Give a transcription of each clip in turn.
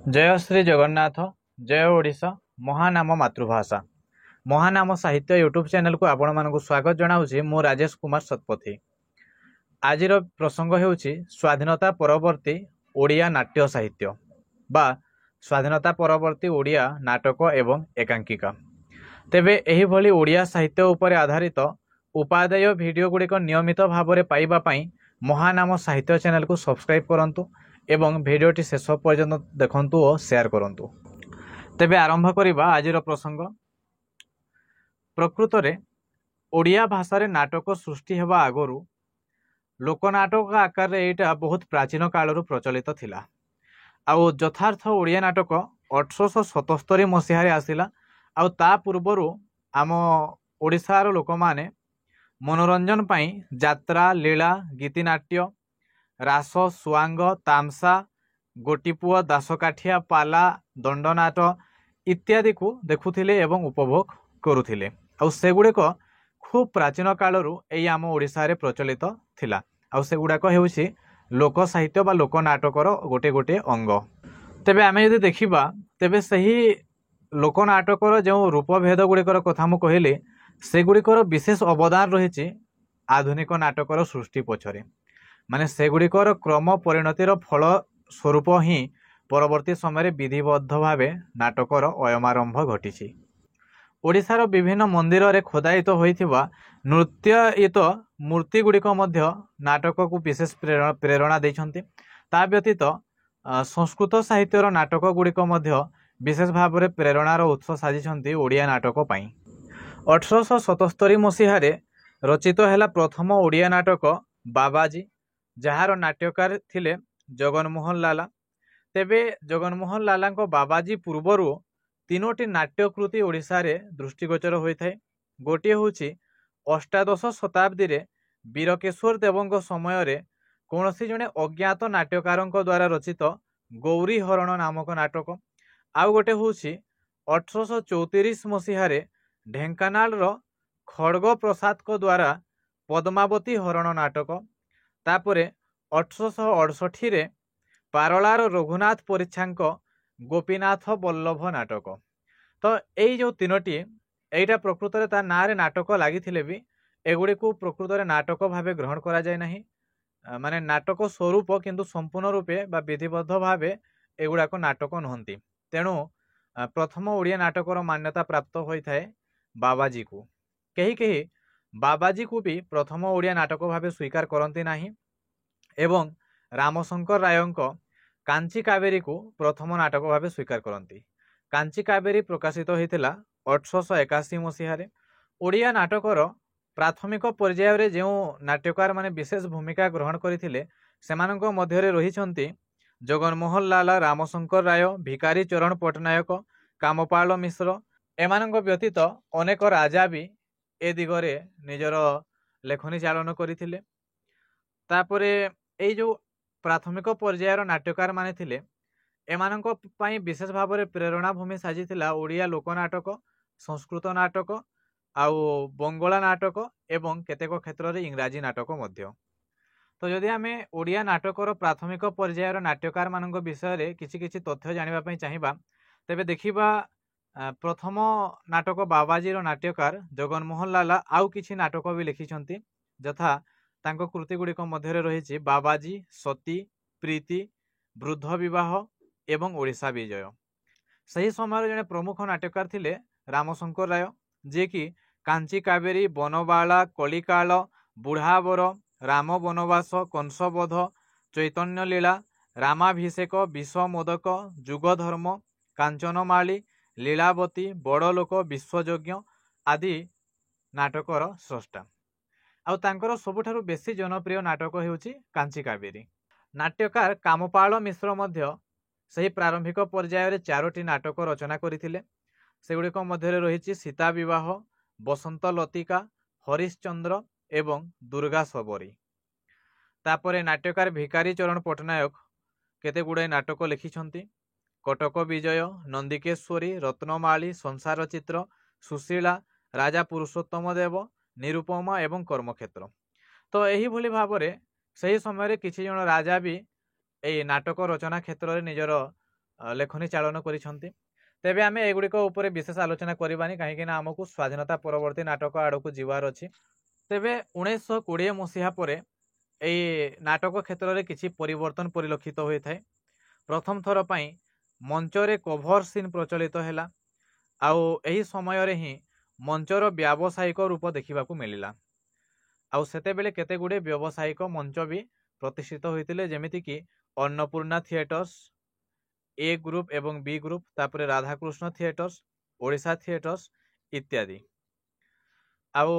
ଜୟ ଶ୍ରୀ ଜଗନ୍ନାଥ, ଜୟ ଓଡ଼ିଶା। ମହାନାମ ମାତୃଭାଷା, ମହାନାମ ସାହିତ୍ୟ ୟୁଟ୍ୟୁବ୍ ଚ୍ୟାନେଲକୁ ଆପଣମାନଙ୍କୁ ସ୍ୱାଗତ ଜଣାଉଛି। ମୁଁ ରାଜେଶ କୁମାର ଶତପଥୀ। ଆଜିର ପ୍ରସଙ୍ଗ ହେଉଛି ସ୍ୱାଧୀନତା ପରବର୍ତ୍ତୀ ଓଡ଼ିଆ ନାଟ୍ୟ ସାହିତ୍ୟ ବା ସ୍ୱାଧୀନତା ପରବର୍ତ୍ତୀ ଓଡ଼ିଆ ନାଟକ ଏବଂ ଏକାଙ୍କିକା। ତେବେ ଏହିଭଳି ଓଡ଼ିଆ ସାହିତ୍ୟ ଉପରେ ଆଧାରିତ ଉପାଦେୟ ଭିଡ଼ିଓ ଗୁଡ଼ିକ ନିୟମିତ ଭାବରେ ପାଇବା ପାଇଁ ମହାନାମ ସାହିତ୍ୟ ଚ୍ୟାନେଲକୁ ସବସ୍କ୍ରାଇବ୍ କରନ୍ତୁ ଏବଂ ଭିଡ଼ିଓଟି ଶେଷ ପର୍ଯ୍ୟନ୍ତ ଦେଖନ୍ତୁ ଓ ସେୟାର କରନ୍ତୁ। ତେବେ ଆରମ୍ଭ କରିବା ଆଜିର ପ୍ରସଙ୍ଗ। ପ୍ରକୃତରେ ଓଡ଼ିଆ ଭାଷାରେ ନାଟକ ସୃଷ୍ଟି ହେବା ଆଗରୁ ଲୋକନାଟକ ଆକାରରେ ଏଇଟା ବହୁତ ପ୍ରାଚୀନ କାଳରୁ ପ୍ରଚଳିତ ଥିଲା। ଆଉ ଯଥାର୍ଥ ଓଡ଼ିଆ ନାଟକ 1877 ମସିହାରେ ଆସିଲା। ଆଉ ତା ପୂର୍ବରୁ ଆମ ଓଡ଼ିଶାର ଲୋକମାନେ ମନୋରଞ୍ଜନ ପାଇଁ ଯାତ୍ରା, ଲୀଳା, ଗୀତିନାଟ୍ୟ, ରାସ, ସୁଆଙ୍ଗ, ତାମସା, ଗୋଟିପୁଅ, ଦାସକାଠିଆ, ପାଲା, ଦଣ୍ଡନାଟ ଇତ୍ୟାଦିକୁ ଦେଖୁଥିଲେ ଏବଂ ଉପଭୋଗ କରୁଥିଲେ। ଆଉ ସେଗୁଡ଼ିକ ଖୁବ୍ ପ୍ରାଚୀନ କାଳରୁ ଏଇ ଆମ ଓଡ଼ିଶାରେ ପ୍ରଚଳିତ ଥିଲା। ଆଉ ସେଗୁଡ଼ାକ ହେଉଛି ଲୋକ ସାହିତ୍ୟ ବା ଲୋକନାଟକର ଗୋଟିଏ ଗୋଟିଏ ଅଙ୍ଗ। ତେବେ ଆମେ ଯଦି ଦେଖିବା, ତେବେ ସେହି ଲୋକନାଟକର ଯେଉଁ ରୂପଭେଦ ଗୁଡ଼ିକର କଥା ମୁଁ କହିଲି, ସେଗୁଡ଼ିକର ବିଶେଷ ଅବଦାନ ରହିଛି ଆଧୁନିକ ନାଟକର ସୃଷ୍ଟି ପଛରେ। ମାନେ ସେଗୁଡ଼ିକର କ୍ରମ ପରିଣତିର ଫଳ ସ୍ୱରୂପ ହିଁ ପରବର୍ତ୍ତୀ ସମୟରେ ବିଧିବଦ୍ଧ ଭାବେ ନାଟକର ଅୟମାରମ୍ଭ ଘଟିଛି। ଓଡ଼ିଶାର ବିଭିନ୍ନ ମନ୍ଦିରରେ ଖୋଦାୟିତ ହୋଇଥିବା ନୃତ୍ୟୟିତ ମୂର୍ତ୍ତି ଗୁଡ଼ିକ ମଧ୍ୟ ନାଟକକୁ ବିଶେଷ ପ୍ରେରଣା ଦେଇଛନ୍ତି। ତା ବ୍ୟତୀତ ସଂସ୍କୃତ ସାହିତ୍ୟର ନାଟକ ଗୁଡ଼ିକ ମଧ୍ୟ ବିଶେଷ ଭାବରେ ପ୍ରେରଣାର ଉତ୍ସ ସାଜିଛନ୍ତି ଓଡ଼ିଆ ନାଟକ ପାଇଁ। 1877 ମସିହାରେ ରଚିତ ହେଲା ପ୍ରଥମ ଓଡ଼ିଆ ନାଟକ ବାବାଜୀ, ଯାହାର ନାଟ୍ୟକାର ଥିଲେ ଜଗନମୋହନ ଲାଲା। ତେବେ ଜଗନମୋହନ ଲାଲାଙ୍କ ବାବାଜୀ ପୂର୍ବରୁ ତିନୋଟି ନାଟ୍ୟକୃତି ଓଡ଼ିଶାରେ ଦୃଷ୍ଟିଗୋଚର ହୋଇଥାଏ। ଗୋଟିଏ ହେଉଛି ଅଷ୍ଟାଦଶ ଶତାବ୍ଦୀରେ ବୀରକେଶ୍ୱର ଦେବଙ୍କ ସମୟରେ କୌଣସି ଜଣେ ଅଜ୍ଞାତ ନାଟ୍ୟକାରଙ୍କ ଦ୍ୱାରା ରଚିତ ଗୌରୀ ହରଣ ନାମକ ନାଟକ। ଆଉ ଗୋଟେ ହେଉଛି 1834 ମସିହାରେ ଢେଙ୍କାନାଳର ଖଡ଼ଗ ପ୍ରସାଦଙ୍କ ଦ୍ୱାରା ପଦ୍ମାବତୀ ହରଣ ନାଟକ। ତାପରେ 1868ରେ ପାରଳାର ରଘୁନାଥ ପରିଚ୍ଛାଙ୍କ ଗୋପୀନାଥ ବଲ୍ଲଭ ନାଟକ। ତ ଏଇ ଯେଉଁ ତିନୋଟି, ଏଇଟା ପ୍ରକୃତରେ ତା ନାଁରେ ନାଟକ ଲାଗିଥିଲେ ବି ଏଗୁଡ଼ିକୁ ପ୍ରକୃତରେ ନାଟକ ଭାବେ ଗ୍ରହଣ କରାଯାଏ ନାହିଁ। ମାନେ ନାଟକ ସ୍ୱରୂପ, କିନ୍ତୁ ସମ୍ପୂର୍ଣ୍ଣ ରୂପେ ବା ବିଧିବଦ୍ଧ ଭାବେ ଏଗୁଡ଼ାକ ନାଟକ ନୁହନ୍ତି। ତେଣୁ ପ୍ରଥମ ଓଡ଼ିଆ ନାଟକର ମାନ୍ୟତା ପ୍ରାପ୍ତ ହୋଇଥାଏ ବାବାଜୀକୁ। କେହି କେହି ବାବାଜୀକୁ ବି ପ୍ରଥମ ଓଡ଼ିଆ ନାଟକ ଭାବେ ସ୍ୱୀକାର କରନ୍ତି ନାହିଁ ଏବଂ ରାମଶଙ୍କର ରାୟଙ୍କ କାଞ୍ଚି କାବେରୀକୁ ପ୍ରଥମ ନାଟକ ଭାବେ ସ୍ୱୀକାର କରନ୍ତି। କାଞ୍ଚି କାବେରୀ ପ୍ରକାଶିତ ହୋଇଥିଲା 1881 ମସିହାରେ। ଓଡ଼ିଆ ନାଟକର ପ୍ରାଥମିକ ପର୍ଯ୍ୟାୟରେ ଯେଉଁ ନାଟ୍ୟକାରମାନେ ବିଶେଷ ଭୂମିକା ଗ୍ରହଣ କରିଥିଲେ, ସେମାନଙ୍କ ମଧ୍ୟରେ ରହିଛନ୍ତି ଜଗନମୋହନ ଲାଲା, ରାମଶଙ୍କର ରାୟ, ଭିକାରୀ ଚରଣ ପଟ୍ଟନାୟକ, କାମପାଳ ମିଶ୍ର। ଏମାନଙ୍କ ବ୍ୟତୀତ ଅନେକ ରାଜା ବି ଏ ଦିଗରେ ନିଜର ଲେଖନୀ ଚାଳନ କରିଥିଲେ। ତାପରେ ଏଇ ଯେଉଁ ପ୍ରାଥମିକ ପର୍ଯ୍ୟାୟର ନାଟ୍ୟକାର ମାନେ ଥିଲେ, ଏମାନଙ୍କ ପାଇଁ ବିଶେଷ ଭାବରେ ପ୍ରେରଣା ଭୂମି ସାଜିଥିଲା ଓଡ଼ିଆ ଲୋକନାଟକ, ସଂସ୍କୃତ ନାଟକ ଆଉ ବଙ୍ଗଳା ନାଟକ ଏବଂ କେତେକ କ୍ଷେତ୍ରରେ ଇଂରାଜୀ ନାଟକ ମଧ୍ୟ। ତ ଯଦି ଆମେ ଓଡ଼ିଆ ନାଟକର ପ୍ରାଥମିକ ପର୍ଯ୍ୟାୟର ନାଟ୍ୟକାରମାନଙ୍କ ବିଷୟରେ କିଛି କିଛି ତଥ୍ୟ ଜାଣିବା ପାଇଁ ଚାହିଁବା, ତେବେ ଦେଖିବା ପ୍ରଥମ ନାଟକ ବାବାଜୀର ନାଟ୍ୟକାର ଜଗନମୋହନ ଲାଲା ଆଉ କିଛି ନାଟକ ବି ଲେଖିଛନ୍ତି, ଯଥା ତାଙ୍କ କୃତି ଗୁଡ଼ିକ ମଧ୍ୟରେ ରହିଛି ବାବାଜୀ, ସତୀ, ପ୍ରୀତି, ବୃଦ୍ଧ ବିବାହ ଏବଂ ଓଡ଼ିଶା ବିଜୟ। ସେହି ସମୟରେ ଜଣେ ପ୍ରମୁଖ ନାଟ୍ୟକାର ଥିଲେ ରାମଶଙ୍କର ରାୟ, ଯିଏକି କାଞ୍ଚି କାବେରୀ, ବନବାଳା, କଳିକାଳ, ବୁଢ଼ାବର, ରାମ ବନବାସ, କଂସବଧ, ଚୈତନ୍ୟ ଲୀଳା, ରାମାଭିଷେକ, ବିଷମୋଦକ, ଯୁଗଧର୍ମ, କାଞ୍ଚନମାଳୀ, ଲୀଳାବତୀ, ବଡ଼ଲୋକ, ବିଶ୍ୱଯଜ୍ଞ ଆଦି ନାଟକର ସ୍ରଷ୍ଟା। ଆଉ ତାଙ୍କର ସବୁଠାରୁ ବେଶୀ ଜନପ୍ରିୟ ନାଟକ ହେଉଛି କାଞ୍ଚି କାବେରୀ। ନାଟ୍ୟକାର କାମପାଳ ମିଶ୍ର ମଧ୍ୟ ସେହି ପ୍ରାରମ୍ଭିକ ପର୍ଯ୍ୟାୟରେ ଚାରୋଟି ନାଟକ ରଚନା କରିଥିଲେ। ସେଗୁଡ଼ିକ ମଧ୍ୟରେ ରହିଛି ସୀତା ବିବାହ, ବସନ୍ତ ଲତିକା, ହରିଶ୍ଚନ୍ଦ୍ର ଏବଂ ଦୁର୍ଗା ସବରୀ। ତାପରେ ନାଟ୍ୟକାର ଭିକାରୀ ଚରଣ ପଟ୍ଟନାୟକ କେତେ ଗୁଡ଼ାଏ ନାଟକ ଲେଖିଛନ୍ତି। କଟକ ବିଜୟ, ନନ୍ଦିକେଶ୍ୱରୀ, ରତ୍ନମାଳୀ, ସଂସାର ଚିତ୍ର, ସୁଶୀଳା, ରାଜା ପୁରୁଷୋତ୍ତମ ଦେବ, ନିରୁପମା ଏବଂ କର୍ମକ୍ଷେତ୍ର। ତ ଏହିଭଳି ଭାବରେ ସେହି ସମୟରେ କିଛି ଜଣ ରାଜା ବି ଏଇ ନାଟକ ରଚନା କ୍ଷେତ୍ରରେ ନିଜର ଲେଖନୀ ଚାଳନ କରିଛନ୍ତି। ତେବେ ଆମେ ଏଗୁଡ଼ିକ ଉପରେ ବିଶେଷ ଆଲୋଚନା କରିବାନି, କାହିଁକିନା ଆମକୁ ସ୍ୱାଧୀନତା ପରବର୍ତ୍ତୀ ନାଟକ ଆଡ଼କୁ ଯିବାର ଅଛି। ତେବେ 1920 ମସିହା ପରେ ଏଇ ନାଟକ କ୍ଷେତ୍ରରେ କିଛି ପରିବର୍ତ୍ତନ ପରିଲକ୍ଷିତ ହୋଇଥାଏ। ପ୍ରଥମ ଥର ପାଇଁ ମଞ୍ଚରେ କଭର ସିନ୍ ପ୍ରଚଳିତ ହେଲା, ଆଉ ଏହି ସମୟରେ ହିଁ ମଞ୍ଚର ବ୍ୟାବସାୟିକ ରୂପ ଦେଖିବାକୁ ମିଳିଲା। ଆଉ ସେତେବେଳେ କେତେ ଗୁଡ଼ିଏ ବ୍ୟବସାୟିକ ମଞ୍ଚ ବି ପ୍ରତିଷ୍ଠିତ ହୋଇଥିଲେ, ଯେମିତିକି ଅନ୍ନପୂର୍ଣ୍ଣା ଥିଏଟର୍ସ, ଏ ଗ୍ରୁପ୍ ଏବଂ ବି ଗ୍ରୁପ୍, ତାପରେ ରାଧାକୃଷ୍ଣ ଥିଏଟର୍ସ, ଓଡ଼ିଶା ଥିଏଟର୍ସ ଇତ୍ୟାଦି। ଆଉ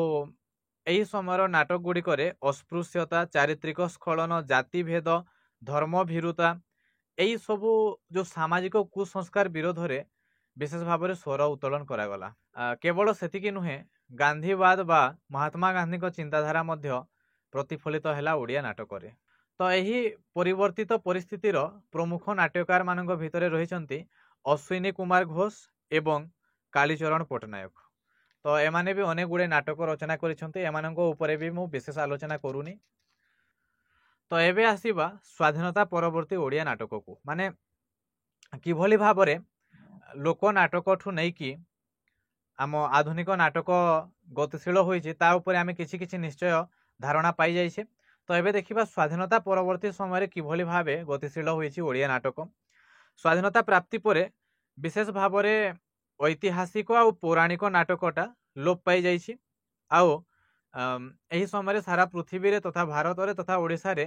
ଏହି ସମୟର ନାଟକ ଗୁଡ଼ିକରେ ଅସ୍ପୃଶ୍ୟତା, ଚାରିତ୍ରିକ ସ୍ଖଳନ, ଜାତିଭେଦ, ଧର୍ମଭୀରୁତା, ଏହିସବୁ ଯେଉଁ ସାମାଜିକ କୁସଂସ୍କାର ବିରୋଧରେ ବିଶେଷ ଭାବରେ ସ୍ୱର ଉତ୍ତୋଳନ କରାଗଲା। କେବଳ ସେତିକି ନୁହେଁ, ଗାନ୍ଧୀବାଦ ବା ମହାତ୍ମା ଗାନ୍ଧୀଙ୍କ ଚିନ୍ତାଧାରା ମଧ୍ୟ ପ୍ରତିଫଳିତ ହେଲା ଓଡ଼ିଆ ନାଟକରେ। ତ ଏହି ପରିବର୍ତ୍ତିତ ପରିସ୍ଥିତିର ପ୍ରମୁଖ ନାଟ୍ୟକାରମାନଙ୍କ ଭିତରେ ରହିଛନ୍ତି ଅଶ୍ୱିନୀ କୁମାର ଘୋଷ ଏବଂ କାଳୀଚରଣ ପଟ୍ଟନାୟକ। ତ ଏମାନେ ବି ଅନେକ ଗୁଡ଼ିଏ ନାଟକ ରଚନା କରିଛନ୍ତି, ଏମାନଙ୍କ ଉପରେ ବି ମୁଁ ବିଶେଷ ଆଲୋଚନା କରୁନି। ତ ଏବେ ଆସିବା ସ୍ୱାଧୀନତା ପରବର୍ତ୍ତୀ ଓଡ଼ିଆ ନାଟକକୁ, ମାନେ କିଭଳି ଭାବରେ ଲୋକ ନାଟକଠୁ ନେଇକି ଆମ ଆଧୁନିକ ନାଟକ ଗତିଶୀଳ ହୋଇଛି, ତା ଉପରେ ଆମେ କିଛି କିଛି ନିଶ୍ଚୟ ଧାରଣା ପାଇଯାଇଛେ। ତ ଏବେ ଦେଖିବା ସ୍ୱାଧୀନତା ପରବର୍ତ୍ତୀ ସମୟରେ କିଭଳି ଭାବେ ଗତିଶୀଳ ହୋଇଛି ଓଡ଼ିଆ ନାଟକ। ସ୍ୱାଧୀନତା ପ୍ରାପ୍ତି ପରେ ବିଶେଷ ଭାବରେ ଐତିହାସିକ ଆଉ ପୌରାଣିକ ନାଟକଟା ଲୋପ ପାଇଯାଇଛି। ଆଉ ଏହି ସମୟରେ ସାରା ପୃଥିବୀରେ ତଥା ଭାରତରେ ତଥା ଓଡ଼ିଶାରେ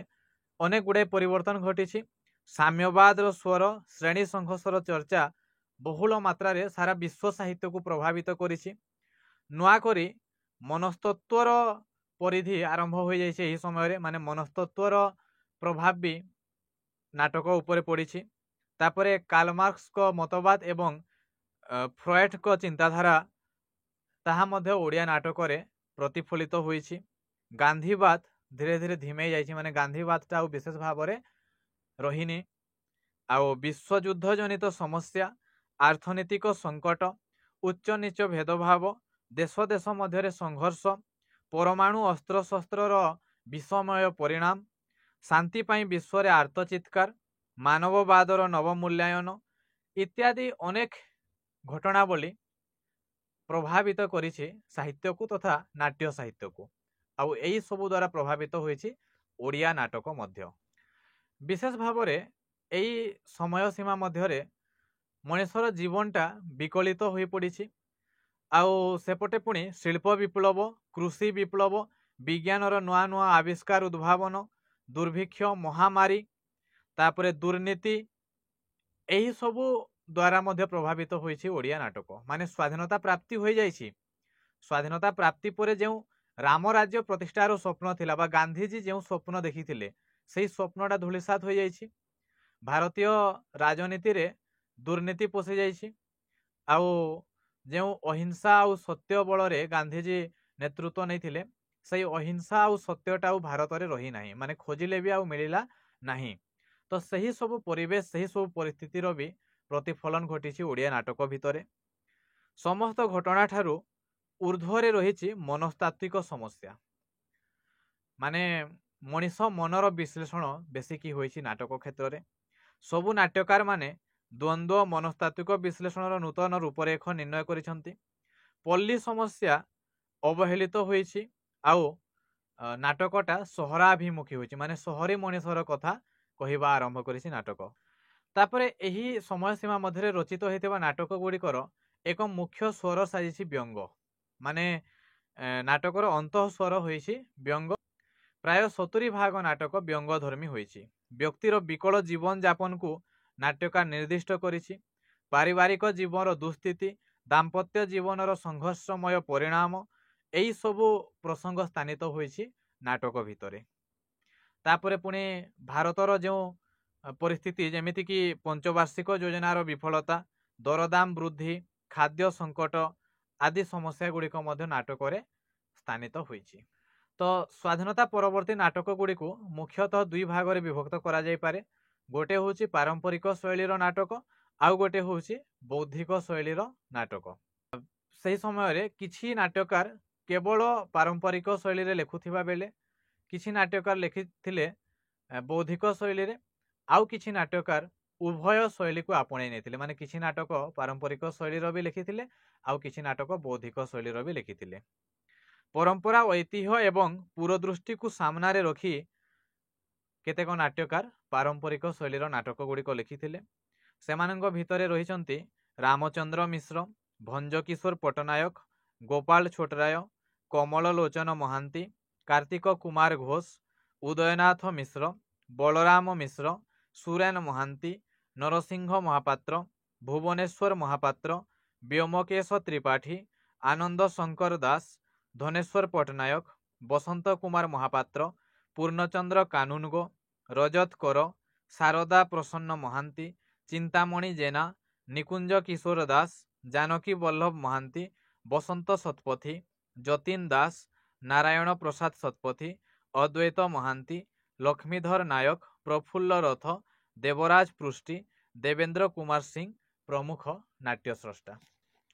ଅନେକ ଗୁଡ଼ିଏ ପରିବର୍ତ୍ତନ ଘଟିଛି। ସାମ୍ୟବାଦର ସ୍ୱର, ଶ୍ରେଣୀ ସଂଘର୍ଷର ଚର୍ଚ୍ଚା ବହୁଳ ମାତ୍ରାରେ ସାରା ବିଶ୍ୱ ସାହିତ୍ୟକୁ ପ୍ରଭାବିତ କରିଛି। ନୂଆ କରି ମନସ୍ତତ୍ଵର ପରିଧି ଆରମ୍ଭ ହୋଇଯାଇଛି ଏହି ସମୟରେ, ମାନେ ମନସ୍ତତ୍ଵର ପ୍ରଭାବ ବି ନାଟକ ଉପରେ ପଡ଼ିଛି। ତାପରେ କାର୍ଲମାର୍କ୍ସଙ୍କ ମତବାଦ ଏବଂ ଫ୍ରଏଡଙ୍କ ଚିନ୍ତାଧାରା ତାହା ମଧ୍ୟ ଓଡ଼ିଆ ନାଟକରେ ପ୍ରତିଫଳିତ ହୋଇଛି। ଗାନ୍ଧୀବାଦ ଧୀରେ ଧୀରେ ଧିମେଇ ଯାଇଛି, ମାନେ ଗାନ୍ଧୀବାଦଟା ଆଉ ବିଶେଷ ଭାବରେ ରହିନି। ଆଉ ବିଶ୍ୱଯୁଦ୍ଧ ଜନିତ ସମସ୍ୟା, ଅର୍ଥନୈତିକ ସଙ୍କଟ, ଉଚ୍ଚ ନୀଚ ଭେଦଭାବ, ଦେଶ ଦେଶ ମଧ୍ୟରେ ସଂଘର୍ଷ, ପରମାଣୁ ଅସ୍ତ୍ରଶସ୍ତ୍ରର ବିଷମୟ ପରିଣାମ, ଶାନ୍ତି ପାଇଁ ବିଶ୍ୱରେ ଆର୍ତ୍ତଚିତ୍କାର, ମାନବବାଦର ନବମୂଲ୍ୟାୟନ ଇତ୍ୟାଦି ଅନେକ ଘଟଣାବଳୀ ପ୍ରଭାବିତ କରିଛି ସାହିତ୍ୟକୁ ତଥା ନାଟ୍ୟ ସାହିତ୍ୟକୁ। ଆଉ ଏହି ସବୁ ଦ୍ୱାରା ପ୍ରଭାବିତ ହୋଇଛି ଓଡ଼ିଆ ନାଟକ ମଧ୍ୟ। ବିଶେଷ ଭାବରେ ଏଇ ସମୟ ସୀମା ମଧ୍ୟରେ ମଣିଷର ଜୀବନଟା ବିକଳିତ ହୋଇପଡ଼ିଛି। ଆଉ ସେପଟେ ପୁଣି ଶିଳ୍ପ ବିପ୍ଳବ, କୃଷି ବିପ୍ଳବ, ବିଜ୍ଞାନର ନୂଆ ନୂଆ ଆବିଷ୍କାର ଉଦ୍ଭାବନ, ଦୁର୍ଭିକ୍ଷ, ମହାମାରୀ, ତାପରେ ଦୁର୍ନୀତି, ଏହିସବୁ ଦ୍ୱାରା ମଧ୍ୟ ପ୍ରଭାବିତ ହୋଇଛି ଓଡ଼ିଆ ନାଟକ। ମାନେ ସ୍ୱାଧୀନତା ପ୍ରାପ୍ତି ହୋଇଯାଇଛି, ସ୍ୱାଧୀନତା ପ୍ରାପ୍ତି ପରେ ଯେଉଁ ରାମରାଜ୍ୟ ପ୍ରତିଷ୍ଠାର ସ୍ୱପ୍ନ ଥିଲା ବା ଗାନ୍ଧିଜୀ ଯେଉଁ ସ୍ୱପ୍ନ ଦେଖିଥିଲେ, ସେଇ ସ୍ୱପ୍ନଟା ଧୂଳିସାତ ହୋଇଯାଇଛି। ଭାରତୀୟ ରାଜନୀତିରେ ଦୁର୍ନୀତି ପଶିଯାଇଛି। ଆଉ ଯେଉଁ ଅହିଂସା ଆଉ ସତ୍ୟ ବଳରେ ଗାନ୍ଧିଜୀ ନେତୃତ୍ୱ ନେଇଥିଲେ, ସେଇ ଅହିଂସା ଆଉ ସତ୍ୟଟା ଆଉ ଭାରତରେ ରହିନାହିଁ, ମାନେ ଖୋଜିଲେ ବି ଆଉ ମିଳିଲା ନାହିଁ। ତ ସେହି ସବୁ ପରିବେଶ, ସେହି ସବୁ ପରିସ୍ଥିତିର ବି ପ୍ରତିଫଳନ ଘଟିଛି ଓଡ଼ିଆ ନାଟକ ଭିତରେ। ସମସ୍ତ ଘଟଣା ଠାରୁ ଉର୍ଦ୍ଧ୍ୱରେ ରହିଛି ମନସ୍ତାତ୍ତ୍ୱିକ ସମସ୍ୟା, ମାନେ ମଣିଷ ମନର ବିଶ୍ଳେଷଣ ବେଶୀ କି ହୋଇଛି ନାଟକ କ୍ଷେତ୍ରରେ। ସବୁ ନାଟ୍ୟକାର ମାନେ ଦ୍ୱନ୍ଦ୍ୱ ମନସ୍ତାତ୍ତ୍ୱିକ ବିଶ୍ଳେଷଣର ନୂତନ ରୂପରେଖ ନିର୍ଣ୍ଣୟ କରିଛନ୍ତି। ପଲ୍ଲୀ ସମସ୍ୟା ଅବହେଳିତ ହୋଇଛି ଆଉ ନାଟକଟା ସହରାଭିମୁଖୀ ହୋଇଛି, ମାନେ ସହରୀ ମଣିଷର କଥା କହିବା ଆରମ୍ଭ କରିଛି ନାଟକ। ତାପରେ ଏହି ସମୟ ସୀମା ମଧ୍ୟରେ ରଚିତ ହୋଇଥିବା ନାଟକ ଗୁଡ଼ିକର ଏକ ମୁଖ୍ୟ ସ୍ୱର ସାଜିଛି ବ୍ୟଙ୍ଗ, ମାନେ ନାଟକର ଅନ୍ତଃ ସ୍ୱର ହୋଇଛି ବ୍ୟଙ୍ଗ। ପ୍ରାୟ 70 ଭାଗ ନାଟକ ବ୍ୟଙ୍ଗଧର୍ମୀ ହୋଇଛି। ବ୍ୟକ୍ତିର ବିକଳ ଜୀବନ ଯାପନକୁ ନାଟ୍ୟକାର ନିର୍ଦ୍ଦିଷ୍ଟ କରିଛି। ପାରିବାରିକ ଜୀବନର ଦୁସ୍ଥିତି, ଦାମ୍ପତ୍ୟ ଜୀବନର ସଂଘର୍ଷମୟ ପରିଣାମ, ଏହିସବୁ ପ୍ରସଙ୍ଗ ସ୍ଥାନିତ ହୋଇଛି ନାଟକ ଭିତରେ। ତାପରେ ପୁଣି ଭାରତର ଯେଉଁ ପରିସ୍ଥିତି, ଯେମିତିକି ପଞ୍ଚବାର୍ଷିକ ଯୋଜନାର ବିଫଳତା, ଦରଦାମ ବୃଦ୍ଧି, ଖାଦ୍ୟ ସଙ୍କଟ ଆଦି ସମସ୍ୟା ଗୁଡ଼ିକ ମଧ୍ୟ ନାଟକରେ ସ୍ଥାନିତ ହୋଇଛି। ତ ସ୍ୱାଧୀନତା ପରବର୍ତ୍ତୀ ନାଟକ ଗୁଡ଼ିକୁ ମୁଖ୍ୟତଃ ଦୁଇ ଭାଗରେ ବିଭକ୍ତ କରାଯାଇପାରେ। ଗୋଟେ ହେଉଛି ପାରମ୍ପରିକ ଶୈଳୀର ନାଟକ, ଆଉ ଗୋଟେ ହେଉଛି ବୌଦ୍ଧିକ ଶୈଳୀର ନାଟକ। ସେହି ସମୟରେ କିଛି ନାଟ୍ୟକାର କେବଳ ପାରମ୍ପରିକ ଶୈଳୀରେ ଲେଖୁଥିବା ବେଳେ କିଛି ନାଟ୍ୟକାର ଲେଖିଥିଲେ ବୌଦ୍ଧିକ ଶୈଳୀରେ, ଆଉ କିଛି ନାଟ୍ୟକାର ଉଭୟ ଶୈଳୀକୁ ଆପଣେଇ ନେଇଥିଲେ। ମାନେ କିଛି ନାଟକ ପାରମ୍ପରିକ ଶୈଳୀର ବି ଲେଖିଥିଲେ ଆଉ କିଛି ନାଟକ ବୌଦ୍ଧିକ ଶୈଳୀର ବି ଲେଖିଥିଲେ। ପରମ୍ପରା, ଐତିହ୍ୟ ଏବଂ ପୁରଦୃଷ୍ଟିକୁ ସାମ୍ନାରେ ରଖି କେତେକ ନାଟ୍ୟକାର ପାରମ୍ପରିକ ଶୈଳୀର ନାଟକ ଗୁଡ଼ିକ ଲେଖିଥିଲେ। ସେମାନଙ୍କ ଭିତରେ ରହିଛନ୍ତି ରାମଚନ୍ଦ୍ର ମିଶ୍ର, ଭଞ୍ଜକିଶୋର ପଟ୍ଟନାୟକ, ଗୋପାଳ ଛୋଟରାୟ, କମଳ ଲୋଚନ ମହାନ୍ତି, କାର୍ତ୍ତିକ କୁମାର ଘୋଷ, ଉଦୟନାଥ ମିଶ୍ର, ବଳରାମ ମିଶ୍ର, ସୁରେନ ମହାନ୍ତି, ନରସିଂହ ମହାପାତ୍ର, ଭୁବନେଶ୍ୱର ମହାପାତ୍ର, ବ୍ୟୋମକେଶ ତ୍ରିପାଠୀ, ଆନନ୍ଦ ଶଙ୍କର ଦାସ, ଧନେଶ୍ୱର ପଟ୍ଟନାୟକ, ବସନ୍ତ କୁମାର ମହାପାତ୍ର, ପୂର୍ଣ୍ଣଚନ୍ଦ୍ର କାନୁନଗୋ, ରଜତ କର, ଶାରଦା ପ୍ରସନ୍ନ ମହାନ୍ତି, ଚିନ୍ତାମଣି ଜେନା, ନିକୁଞ୍ଜ କିଶୋର ଦାସ, ଜାନକୀ ବଲ୍ଲଭ ମହାନ୍ତି, ବସନ୍ତ ଶତପଥୀ, ଯତୀନ ଦାସ, ନାରାୟଣ ପ୍ରସାଦ ଶତପଥୀ, ଅଦ୍ୱୈତ ମହାନ୍ତି, ଲକ୍ଷ୍ମୀଧର ନାୟକ, ପ୍ରଫୁଲ୍ଲ ରଥ, ଦେବରାଜ ପୃଷ୍ଟି, ଦେବେନ୍ଦ୍ର କୁମାର ସିଂ ପ୍ରମୁଖ ନାଟ୍ୟସ୍ରଷ୍ଟା।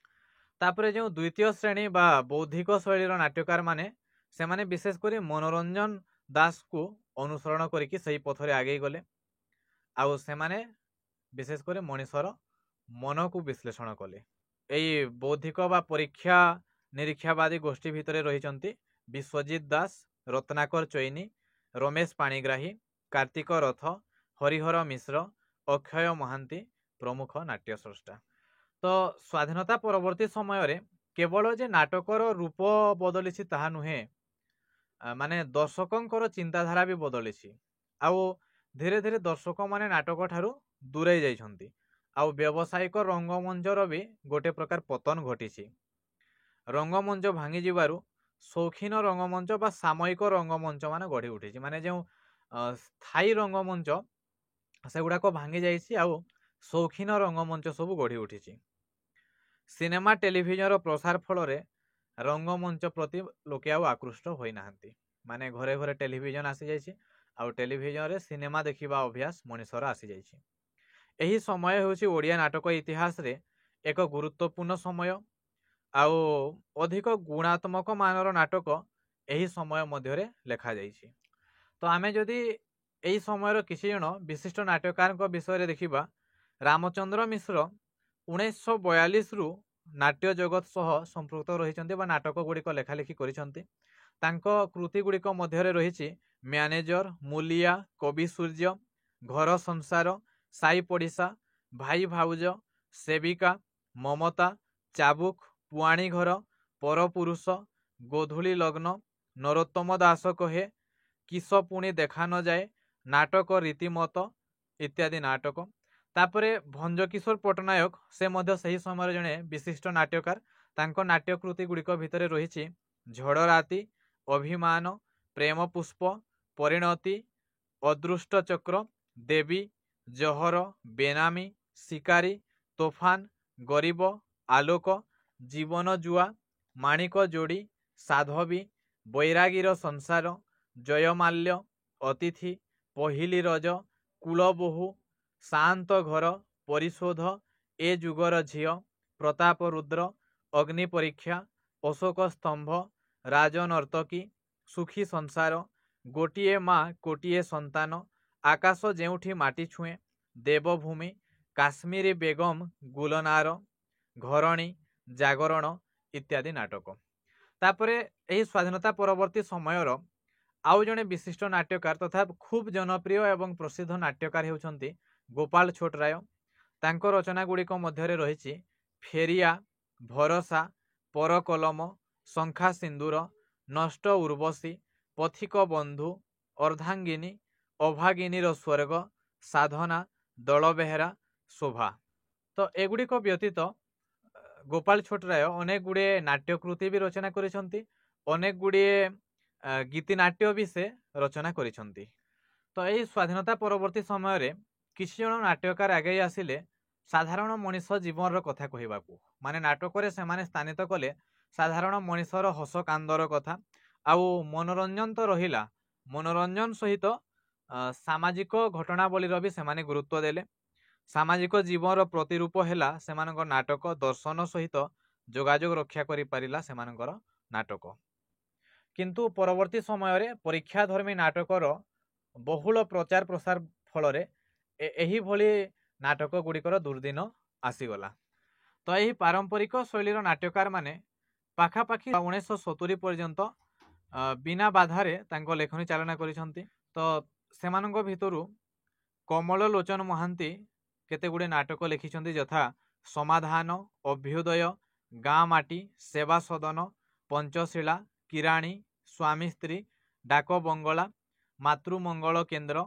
ତାପରେ ଯେଉଁ ଦ୍ୱିତୀୟ ଶ୍ରେଣୀ ବା ବୌଦ୍ଧିକ ଶୈଳୀର ନାଟ୍ୟକାର ମାନେ, ସେମାନେ ବିଶେଷ କରି ମନୋରଞ୍ଜନ ଦାସଙ୍କୁ ଅନୁସରଣ କରିକି ସେଇ ପଥରେ ଆଗେଇ ଗଲେ ଆଉ ସେମାନେ ବିଶେଷ କରି ମଣିଷର ମନକୁ ବିଶ୍ଳେଷଣ କଲେ। ଏଇ ବୌଦ୍ଧିକ ବା ପରୀକ୍ଷା ନିରୀକ୍ଷାବାଦୀ ଗୋଷ୍ଠୀ ଭିତରେ ରହିଛନ୍ତି ବିଶ୍ୱଜିତ ଦାସ, ରତ୍ନାକର ଚୈନୀ, ରମେଶ ପାଣିଗ୍ରାହୀ, କାର୍ତ୍ତିକ ରଥ, ହରିହର ମିଶ୍ର, ଅକ୍ଷୟ ମହାନ୍ତି ପ୍ରମୁଖ ନାଟ୍ୟସ୍ରଷ୍ଟା। ତ ସ୍ୱାଧୀନତା ପରବର୍ତ୍ତୀ ସମୟରେ କେବଳ ଯେ ନାଟକର ରୂପ ବଦଳିଛି ତାହା ନୁହେଁ, ମାନେ ଦର୍ଶକଙ୍କର ଚିନ୍ତାଧାରା ବି ବଦଳିଛି ଆଉ ଧୀରେ ଧୀରେ ଦର୍ଶକମାନେ ନାଟକ ଠାରୁ ଦୂରେଇ ଯାଇଛନ୍ତି ଆଉ ବ୍ୟବସାୟିକ ରଙ୍ଗମଞ୍ଚର ବି ଗୋଟେ ପ୍ରକାର ପତନ ଘଟିଛି। ରଙ୍ଗମଞ୍ଚ ଭାଙ୍ଗିଯିବାରୁ ସୌଖିନ ରଙ୍ଗମଞ୍ଚ ବା ସାମୟିକ ରଙ୍ଗମଞ୍ଚ ମାନେ ଗଢ଼ି ଉଠିଛି। ମାନେ ଯେଉଁ ସ୍ଥାୟୀ ରଙ୍ଗମଞ୍ଚ ସେଗୁଡ଼ାକ ଭାଙ୍ଗି ଯାଇଛି ଆଉ ସୌଖିନ ରଙ୍ଗମଞ୍ଚ ସବୁ ଗଢ଼ି ଉଠିଛି। ସିନେମା, ଟେଲିଭିଜନର ପ୍ରସାର ଫଳରେ ରଙ୍ଗମଞ୍ଚ ପ୍ରତି ଲୋକେ ଆଉ ଆକୃଷ୍ଟ ହୋଇନାହାନ୍ତି। ମାନେ ଘରେ ଘରେ ଟେଲିଭିଜନ ଆସିଯାଇଛି ଆଉ ଟେଲିଭିଜନରେ ସିନେମା ଦେଖିବା ଅଭ୍ୟାସ ମଣିଷର ଆସିଯାଇଛି। ଏହି ସମୟ ହେଉଛି ଓଡ଼ିଆ ନାଟକ ଇତିହାସରେ ଏକ ଗୁରୁତ୍ୱପୂର୍ଣ୍ଣ ସମୟ ଆଉ ଅଧିକ ଗୁଣାତ୍ମକ ମାନର ନାଟକ ଏହି ସମୟ ମଧ୍ୟରେ ଲେଖାଯାଇଛି। ତ ଆମେ ଯଦି ଏହି ସମୟର କିଛି ଜଣ ବିଶିଷ୍ଟ ନାଟ୍ୟକାରଙ୍କ ବିଷୟରେ ଦେଖିବା, ରାମଚନ୍ଦ୍ର ମିଶ୍ର 1942ରୁ ନାଟ୍ୟ ଜଗତ ସହ ସମ୍ପୃକ୍ତ ରହିଛନ୍ତି ବା ନାଟକ ଗୁଡ଼ିକ ଲେଖାଲେଖି କରିଛନ୍ତି। ତାଙ୍କ କୃତି ଗୁଡ଼ିକ ମଧ୍ୟରେ ରହିଛି ମ୍ୟାନେଜର, ମୂଲିଆ, କବି ସୂର୍ଯ୍ୟ, ଘର ସଂସାର, ସାଇ ପଡ଼ିଶା, ଭାଇ ଭାଉଜ, ସେବିକା, ମମତା, ଚାବୁକ, ପୁଆଣି ଘର, ପରପୁରୁଷ, ଗୋଧୂଳି ଲଗ୍ନ, ନରୋତ୍ତମ ଦାସ କହେ, କିସ ପୁଣି ଦେଖା ନଯାଏ, ନାଟକ ରୀତିମତ ଇତ୍ୟାଦି ନାଟକ। ତାପରେ ଭଞ୍ଜକିଶୋର ପଟ୍ଟନାୟକ, ସେ ମଧ୍ୟ ସେହି ସମୟରେ ଜଣେ ବିଶିଷ୍ଟ ନାଟ୍ୟକାର। ତାଙ୍କ ନାଟ୍ୟକୃତି ଗୁଡ଼ିକ ଭିତରେ ରହିଛି ଝଡ଼ ରାତି, ଅଭିମାନ, ପ୍ରେମ ପୁଷ୍ପ, ପରିଣତି, ଅଦୃଷ୍ଟ ଚକ୍ର, ଦେବୀ, ଜହର, ବେନାମୀ, ଶିକାରୀ, ତୋଫାନ, ଗରିବ, ଆଲୋକ, ଜୀବନ ଜୁଆ, ମାଣିକ ଯୋଡ଼ି, ସାଧବୀ, ବୈରାଗୀର ସଂସାର, ଜୟମାଲ୍ୟ, ଅତିଥି, ପହିଲି ରଜ, କୁଳବୋହୂ, ସାଆନ୍ତ ଘର, ପରିଶୋଧ, ଏ ଯୁଗର ଝିଅ, ପ୍ରତାପ ରୁଦ୍ର, ଅଗ୍ନି ପରୀକ୍ଷା, ଅଶୋକ ସ୍ତମ୍ଭ, ରାଜନର୍ତ୍ତକୀ, ସୁଖୀ ସଂସାର, ଗୋଟିଏ ମା କୋଟିଏ ସନ୍ତାନ, ଆକାଶ ଯେଉଁଠି ମାଟି ଛୁଏଁ, ଦେବଭୂମି, କାଶ୍ମୀରୀ ବେଗମ ଗୁଲନାର, ଘରଣୀ, ଜାଗରଣ ଇତ୍ୟାଦି ନାଟକ। ତାପରେ ଏହି ସ୍ୱାଧୀନତା ପରବର୍ତ୍ତୀ ସମୟର ଆଉ ଜଣେ ବିଶିଷ୍ଟ ନାଟ୍ୟକାର ତଥା ଖୁବ୍ ଜନପ୍ରିୟ ଏବଂ ପ୍ରସିଦ୍ଧ ନାଟ୍ୟକାର ହେଉଛନ୍ତି ଗୋପାଳ ଛୋଟରାୟ। ତାଙ୍କ ରଚନା ଗୁଡ଼ିକ ମଧ୍ୟରେ ରହିଛି ଫେରିଆ, ଭରସା, ପରକଲମ, ଶଙ୍ଖା ସିନ୍ଦୁର, ନଷ୍ଟ ଉର୍ବଶୀ, ପଥିକ ବନ୍ଧୁ, ଅର୍ଦ୍ଧାଙ୍ଗିନୀ, ଅଭାଗିନୀର ସ୍ୱର୍ଗ, ସାଧନା, ଦଳବେହେରା, ଶୋଭା। ତ ଏଗୁଡ଼ିକ ବ୍ୟତୀତ ଗୋପାଳ ଛୋଟରାୟ ଅନେକ ଗୁଡ଼ିଏ ନାଟ୍ୟକୃତି ବି ରଚନା କରିଛନ୍ତି, ଅନେକ ଗୁଡ଼ିଏ ଗୀତିନାଟ୍ୟ ବି ସେ ରଚନା କରିଛନ୍ତି। ତ ଏହି ସ୍ୱାଧୀନତା ପରବର୍ତ୍ତୀ ସମୟରେ କିଛି ଜଣ ନାଟ୍ୟକାର ଆଗେଇ ଆସିଲେ ସାଧାରଣ ମଣିଷ ଜୀବନର କଥା କହିବାକୁ। ମାନେ ନାଟକରେ ସେମାନେ ସ୍ଥାନିତ କଲେ ସାଧାରଣ ମଣିଷର ହସ କାନ୍ଦର କଥା ଆଉ ମନୋରଞ୍ଜନ ତ ରହିଲା, ମନୋରଞ୍ଜନ ସହିତ ସାମାଜିକ ଘଟଣାବଳୀର ବି ସେମାନେ ଗୁରୁତ୍ୱ ଦେଲେ। ସାମାଜିକ ଜୀବନର ପ୍ରତିରୂପ ହେଲା ସେମାନଙ୍କ ନାଟକ, ଦର୍ଶନ ସହିତ ଯୋଗାଯୋଗ ରକ୍ଷା କରିପାରିଲା ସେମାନଙ୍କର ନାଟକ। କିନ୍ତୁ ପରବର୍ତ୍ତୀ ସମୟରେ ପରୀକ୍ଷାଧର୍ମୀ ନାଟକର ବହୁଳ ପ୍ରଚାର ପ୍ରସାର ଫଳରେ ଏହିଭଳି ନାଟକ ଗୁଡ଼ିକର ଦୁର୍ଦିନ ଆସିଗଲା। ତ ଏହି ପାରମ୍ପରିକ ଶୈଳୀର ନାଟ୍ୟକାରମାନେ ପାଖାପାଖି 1970 ପର୍ଯ୍ୟନ୍ତ ବିନା ବାଧାରେ ତାଙ୍କ ଲେଖନୀ ଚାଳନା କରିଛନ୍ତି। ତ ସେମାନଙ୍କ ଭିତରୁ କମଳ ଲୋଚନ ମହାନ୍ତି କେତେ ଗୁଡ଼ିଏ ନାଟକ ଲେଖିଛନ୍ତି, ଯଥା ସମାଧାନ, ଅଭ୍ୟୁଦୟ, ଗାଁ ମାଟି, ସେବା ସଦନ, ପଞ୍ଚଶିଳା, କିରାଣୀ, ସ୍ୱାମୀ ସ୍ତ୍ରୀ, ଡାକ ବଙ୍ଗଳା, ମାତୃମଙ୍ଗଳ କେନ୍ଦ୍ର,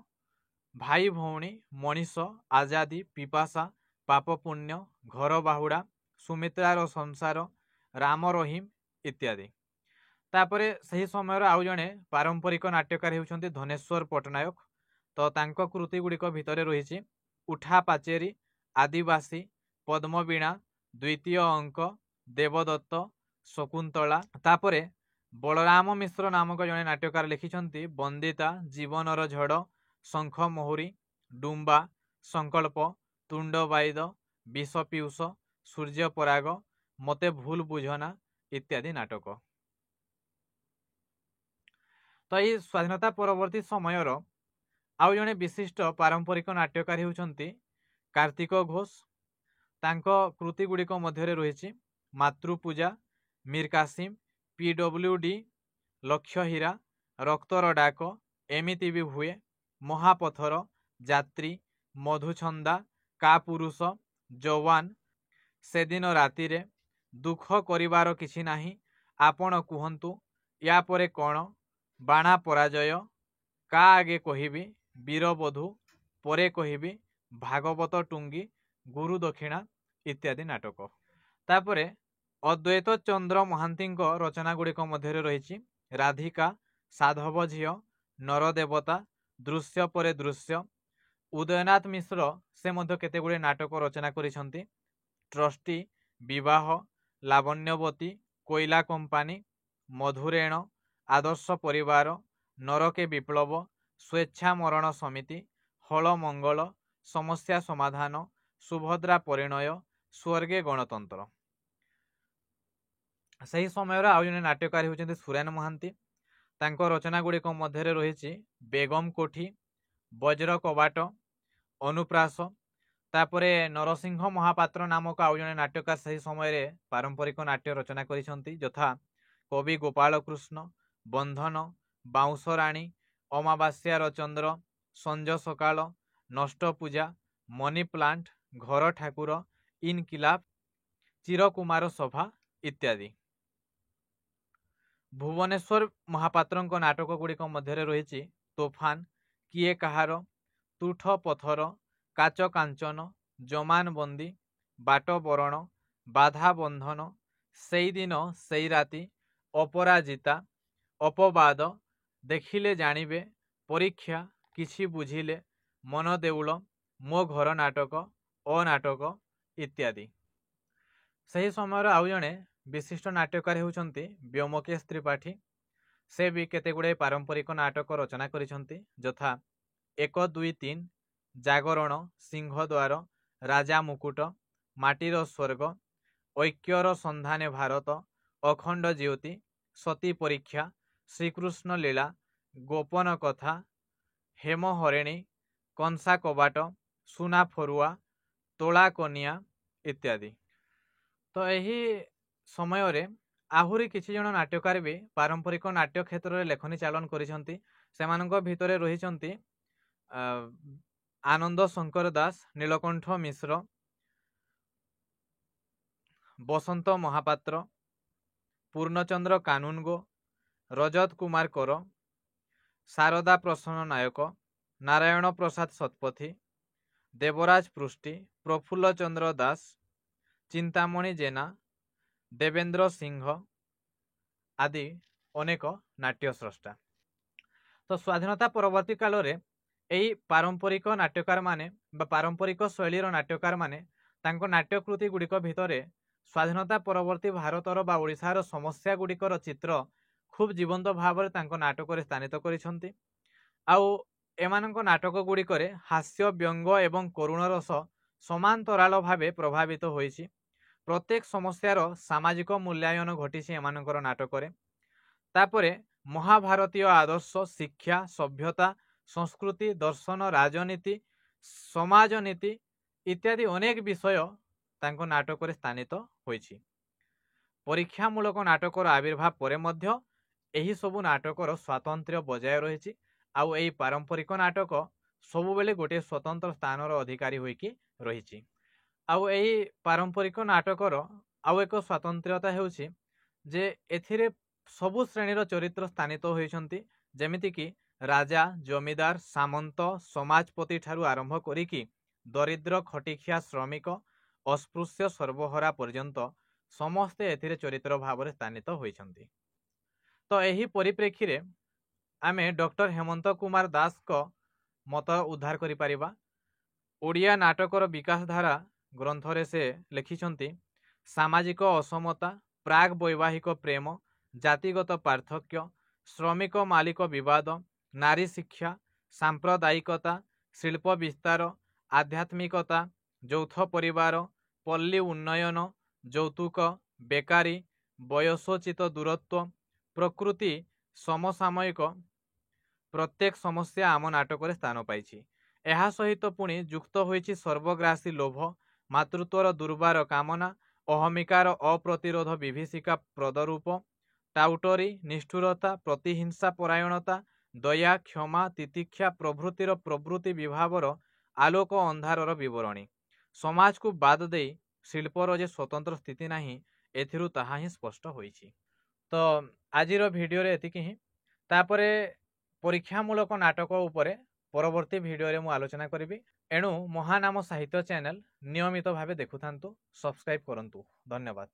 ଭାଇ ଭଉଣୀ, ମଣିଷ, ଆଜାଦି, ପିପାସା, ପାପ ପୁଣ୍ୟ, ଘର ବାହୁଡ଼ା, ସୁମିତ୍ରାର ସଂସାର, ରାମ ରହିମ ଇତ୍ୟାଦି। ତାପରେ ସେହି ସମୟର ଆଉ ଜଣେ ପାରମ୍ପରିକ ନାଟ୍ୟକାର ହେଉଛନ୍ତି ଧନେଶ୍ୱର ପଟ୍ଟନାୟକ। ତ ତାଙ୍କ କୃତି ଗୁଡ଼ିକ ଭିତରେ ରହିଛି ଉଠା ପାଚେରୀ, ଆଦିବାସୀ, ପଦ୍ମବୀଣା, ଦ୍ୱିତୀୟ ଅଙ୍କ, ଦେବଦତ୍ତ, ଶକୁନ୍ତଳା। ତାପରେ ବଳରାମ ମିଶ୍ର ନାମକ ଜଣେ ନାଟ୍ୟକାର ଲେଖିଛନ୍ତି ବନ୍ଦିତା, ଜୀବନର ଝଡ଼, ଶଙ୍ଖ ମହୁରୀ, ଡୁମ୍ବା, ସଂକଳ୍ପ, ତୁଣ୍ଡ ବାଇଦ, ବିଷ ପିଉଷ, ସୂର୍ଯ୍ୟପରାଗ, ମତେ ଭୁଲ ବୁଝନା ଇତ୍ୟାଦି ନାଟକ। ତ ଏହି ସ୍ୱାଧୀନତା ପରବର୍ତ୍ତୀ ସମୟର ଆଉ ଜଣେ ବିଶିଷ୍ଟ ପାରମ୍ପରିକ ନାଟ୍ୟକାର ହେଉଛନ୍ତି କାର୍ତ୍ତିକ ଘୋଷ। ତାଙ୍କ କୃତି ଗୁଡ଼ିକ ମଧ୍ୟରେ ରହିଛି ମାତୃପୂଜା, ମୀର କାସିମ, PWD, ଲକ୍ଷ୍ୟ ହୀରା, ରକ୍ତର ଡାକ, ଏମିତି ବି ହୁଏ, ମହାପଥର, ଯାତ୍ରୀ, ମଧୁଛନ୍ଦା, କାପୁରୁଷ, ଯବାନ, ସେଦିନ ରାତିରେ, ଦୁଃଖ କରିବାର କିଛି ନାହିଁ, ଆପଣ କୁହନ୍ତୁ, ୟା ପରେ କ'ଣ, ବାଣା ପରାଜୟ, କା ଆଗେ କହିବି, ବୀରବଧୂ, ପରେ କହିବି, ଭାଗବତ ଟୁଙ୍ଗି, ଗୁରୁ ଦକ୍ଷିଣା ଇତ୍ୟାଦି ନାଟକ। ତାପରେ ଅଦ୍ୱୈତ ଚନ୍ଦ୍ର ମହାନ୍ତିଙ୍କ ରଚନା ଗୁଡ଼ିକ ମଧ୍ୟରେ ରହିଛି ରାଧିକା, ସାଧବ ଝିଅ, ନରଦେବତା, ଦୃଶ୍ୟ ପରେ ଦୃଶ୍ୟ। ଉଦୟନାଥ ମିଶ୍ର ସେ ମଧ୍ୟ କେତେ ଗୁଡ଼ିଏ ନାଟକ ରଚନା କରିଛନ୍ତି, ଟ୍ରଷ୍ଟି, ବିବାହ, ଲାବଣ୍ୟବତୀ, କୋଇଲା କମ୍ପାନୀ, ମଧୁରେଣ, ଆଦର୍ଶ ପରିବାର, ନରକେ ବିପ୍ଳବ, ସ୍ୱେଚ୍ଛା ମରଣ ସମିତି, ହଳ ମଙ୍ଗଳ, ସମସ୍ୟା ସମାଧାନ, ସୁଭଦ୍ରା ପରିଣୟ, ସ୍ୱର୍ଗେ ଗଣତନ୍ତ୍ର। ସେହି ସମୟର ଆଉ ଜଣେ ନାଟ୍ୟକାର ହେଉଛନ୍ତି ସୁରେନ ମହାନ୍ତି। ତାଙ୍କ ରଚନା ଗୁଡ଼ିକ ମଧ୍ୟରେ ରହିଛି ବେଗମ କୋଠି, ବଜ୍ର କବାଟ, ଅନୁପ୍ରାସ। ତାପରେ ନରସିଂହ ମହାପାତ୍ର ନାମକ ଆଉ ଜଣେ ନାଟ୍ୟକାର ସେହି ସମୟରେ ପାରମ୍ପରିକ ନାଟ୍ୟ ରଚନା କରିଛନ୍ତି, ଯଥା କବି ଗୋପାଳକୃଷ୍ଣ, ବନ୍ଧନ, ବାଉଁଶ ରାଣୀ, ଅମାବାସ୍ୟାର ଚନ୍ଦ୍ର, ସଞ୍ଜ ସକାଳ, ନଷ୍ଟ ପୂଜା, ମନି ପ୍ଲାଣ୍ଟ, ଘର ଠାକୁର, ଇନକିଲାବ, ଚିରକୁମାର ସଭା ଇତ୍ୟାଦି। ଭୁବନେଶ୍ୱର ମହାପାତ୍ରଙ୍କ ନାଟକ ଗୁଡ଼ିକ ମଧ୍ୟରେ ରହିଛି ତୋଫାନ, କିଏ କାହାର, ତୁଠ ପଥର, କାଚ କାଞ୍ଚନ, ଜମାନବନ୍ଦୀ, ବାଟବରଣ, ବାଧା ବନ୍ଧନ, ସେଇଦିନ ସେଇ ରାତି, ଅପରାଜିତା, ଅପବାଦ, ଦେଖିଲେ ଜାଣିବେ, ପରୀକ୍ଷା, କିଛି ବୁଝିଲେ, ମନ ଦେଉଳ, ମୋ ଘର ନାଟକ, ଅନାଟକ ଇତ୍ୟାଦି। ସେହି ସମୟର ଆଉ ଜଣେ ବିଶିଷ୍ଟ ନାଟ୍ୟକାର ହେଉଛନ୍ତି ବ୍ୟୋମକେଶ ତ୍ରିପାଠୀ। ସେ ବି କେତେ ଗୁଡ଼ିଏ ପାରମ୍ପରିକ ନାଟକ ରଚନା କରିଛନ୍ତି, ଯଥା 1 2 3, ଜାଗରଣ, ସିଂହଦ୍ୱାର, ରାଜା ମୁକୁଟ, ମାଟିର ସ୍ୱର୍ଗ, ଐକ୍ୟର ସନ୍ଧାନେ ଭାରତ, ଅଖଣ୍ଡ ଜ୍ୟୋତି, ସତୀ ପରୀକ୍ଷା, ଶ୍ରୀକୃଷ୍ଣ ଲୀଳା, ଗୋପନ କଥା, ହେମ ହରିଣୀ, କଂସା କବାଟ, ସୁନା ଫରୁଆ, ତୋଳା କନିଆ ଇତ୍ୟାଦି। ତ ଏହି ସମୟରେ ଆହୁରି କିଛି ଜଣ ନାଟ୍ୟକାର ବି ପାରମ୍ପରିକ ନାଟ୍ୟ କ୍ଷେତ୍ରରେ ଲେଖନୀ ଚାଳନ କରିଛନ୍ତି। ସେମାନଙ୍କ ଭିତରେ ରହିଛନ୍ତି ଆନନ୍ଦ ଶଙ୍କର ଦାସ, ନୀଳକଣ୍ଠ ମିଶ୍ର, ବସନ୍ତ ମହାପାତ୍ର, ପୂର୍ଣ୍ଣଚନ୍ଦ୍ର କାନୁନଗୋ, ରଜତ କୁମାର କର, ଶାରଦା ପ୍ରସନ୍ନ ନାୟକ, ନାରାୟଣ ପ୍ରସାଦ ଶତପଥୀ, ଦେବରାଜ ପୃଷ୍ଟି, ପ୍ରଫୁଲ୍ଲ ଚନ୍ଦ୍ର ଦାସ, ଚିନ୍ତାମଣି ଜେନା, ଦେବେନ୍ଦ୍ର ସିଂହ ଆଦି ଅନେକ ନାଟ୍ୟସ୍ରଷ୍ଟା। ତ ସ୍ୱାଧୀନତା ପରବର୍ତ୍ତୀ କାଳରେ ଏହି ପାରମ୍ପରିକ ନାଟ୍ୟକାରମାନେ ବା ପାରମ୍ପରିକ ଶୈଳୀର ନାଟ୍ୟକାରମାନେ ତାଙ୍କ ନାଟ୍ୟକୃତି ଗୁଡ଼ିକ ଭିତରେ ସ୍ୱାଧୀନତା ପରବର୍ତ୍ତୀ ଭାରତର ବା ଓଡ଼ିଶାର ସମସ୍ୟା ଗୁଡ଼ିକର ଚିତ୍ର ଖୁବ୍ ଜୀବନ୍ତ ଭାବରେ ତାଙ୍କ ନାଟକରେ ସ୍ଥାନିତ କରିଛନ୍ତି। ଆଉ ଏମାନଙ୍କ ନାଟକ ଗୁଡ଼ିକରେ ହାସ୍ୟ, ବ୍ୟଙ୍ଗ ଏବଂ କରୁଣ ରସ ସମାନ୍ତରାଳ ଭାବେ ପ୍ରଭାବିତ ହୋଇଛି। ପ୍ରତ୍ୟେକ ସମସ୍ୟାର ସାମାଜିକ ମୂଲ୍ୟାୟନ ଘଟିଛି ଏମାନଙ୍କର ନାଟକରେ। ତାପରେ ମହାଭାରତୀୟ ଆଦର୍ଶ, ଶିକ୍ଷା, ସଭ୍ୟତା, ସଂସ୍କୃତି, ଦର୍ଶନ, ରାଜନୀତି, ସମାଜନୀତି ଇତ୍ୟାଦି ଅନେକ ବିଷୟ ତାଙ୍କ ନାଟକରେ ସ୍ଥାନିତ ହୋଇଛି। ପରୀକ୍ଷାମୂଳକ ନାଟକର ଆବିର୍ଭାବ ପରେ ମଧ୍ୟ ଏହିସବୁ ନାଟକର ସ୍ୱାତନ୍ତ୍ର୍ୟ ବଜାୟ ରହିଛି, ଆଉ ଏହି ପାରମ୍ପରିକ ନାଟକ ସବୁବେଳେ ଗୋଟିଏ ସ୍ୱତନ୍ତ୍ର ସ୍ଥାନର ଅଧିକାରୀ ହୋଇକି ରହିଛି। ଆଉ ଏହି ପାରମ୍ପରିକ ନାଟକର ଆଉ ଏକ ସ୍ୱାତନ୍ତ୍ର୍ୟତା ହେଉଛି ଯେ ଏଥିରେ ସବୁ ଶ୍ରେଣୀର ଚରିତ୍ର ସ୍ଥାନିତ ହୋଇଛନ୍ତି, ଯେମିତିକି ରାଜା, ଜମିଦାର, ସାମନ୍ତ, ସମାଜପତି ଠାରୁ ଆରମ୍ଭ କରିକି ଦରିଦ୍ର ଖଟିଖିଆ ଶ୍ରମିକ, ଅସ୍ପୃଶ୍ୟ ସର୍ବହରା ପର୍ଯ୍ୟନ୍ତ ସମସ୍ତେ ଏଥିରେ ଚରିତ୍ର ଭାବରେ ସ୍ଥାନିତ ହୋଇଛନ୍ତି। ତ ଏହି ପରିପ୍ରେକ୍ଷୀରେ ଆମେ ଡକ୍ଟର ହେମନ୍ତ କୁମାର ଦାସଙ୍କ ମତ ଉଦ୍ଧାର କରିପାରିବା। ଓଡ଼ିଆ ନାଟକର ବିକାଶ ଧାରା ଗ୍ରନ୍ଥରେ ସେ ଲେଖିଛନ୍ତି, ସାମାଜିକ ଅସମତା, ପ୍ରାକ୍ ବୈବାହିକ ପ୍ରେମ, ଜାତିଗତ ପାର୍ଥକ୍ୟ, ଶ୍ରମିକ ମାଲିକ ବିବାଦ, ନାରୀ ଶିକ୍ଷା, ସାମ୍ପ୍ରଦାୟିକତା, ଶିଳ୍ପ ବିସ୍ତାର, ଆଧ୍ୟାତ୍ମିକତା, ଯୌଥ ପରିବାର, ପଲ୍ଲୀ ଉନ୍ନୟନ, ଯୌତୁକ, ବେକାରୀ, ବୟସୋଚିତ ଦୂରତ୍ୱ, ପ୍ରକୃତି ସମସାମୟିକ ପ୍ରତ୍ୟେକ ସମସ୍ୟା ଆମ ନାଟକରେ ସ୍ଥାନ ପାଇଛି। ଏହା ସହିତ ପୁଣି ଯୁକ୍ତ ହୋଇଛି ସର୍ବଗ୍ରାସୀ ଲୋଭ, ମାତୃତ୍ୱର ଦୁର୍ବାର କାମନା, ଅହମିକାର ଅପ୍ରତିରୋଧ ବିଭୀଷିକା ପ୍ରଦରୂପ, ଟାଉଟରୀ, ନିଷ୍ଠୁରତା, ପ୍ରତିହିଂସା ପରାୟଣତା, ଦୟା, କ୍ଷମା, ତିତିକ୍ଷା ପ୍ରଭୃତିର ପ୍ରବୃତ୍ତି ବିଭାବର ଆଲୋକ ଅନ୍ଧାରର ବିବରଣୀ। ସମାଜକୁ ବାଦ ଦେଇ ଶିଳ୍ପର ଯେ ସ୍ୱତନ୍ତ୍ର ସ୍ଥିତି ନାହିଁ, ଏଥିରୁ ତାହା ହିଁ ସ୍ପଷ୍ଟ ହୋଇଛି। ତ ଆଜିର ଭିଡ଼ିଓରେ ଏତିକି ହିଁ। ତାପରେ ପରୀକ୍ଷାମୂଳକ ନାଟକ ଉପରେ ପରବର୍ତ୍ତୀ ଭିଡ଼ିଓରେ ମୁଁ ଆଲୋଚନା କରିବି। ଏଣୁ ମହାନାମ ସାହିତ୍ୟ ଚ୍ୟାନେଲ ନିୟମିତ ଭାବେ ଦେଖୁଥାନ୍ତୁ, ସବସ୍କ୍ରାଇବ୍ କରନ୍ତୁ। ଧନ୍ୟବାଦ।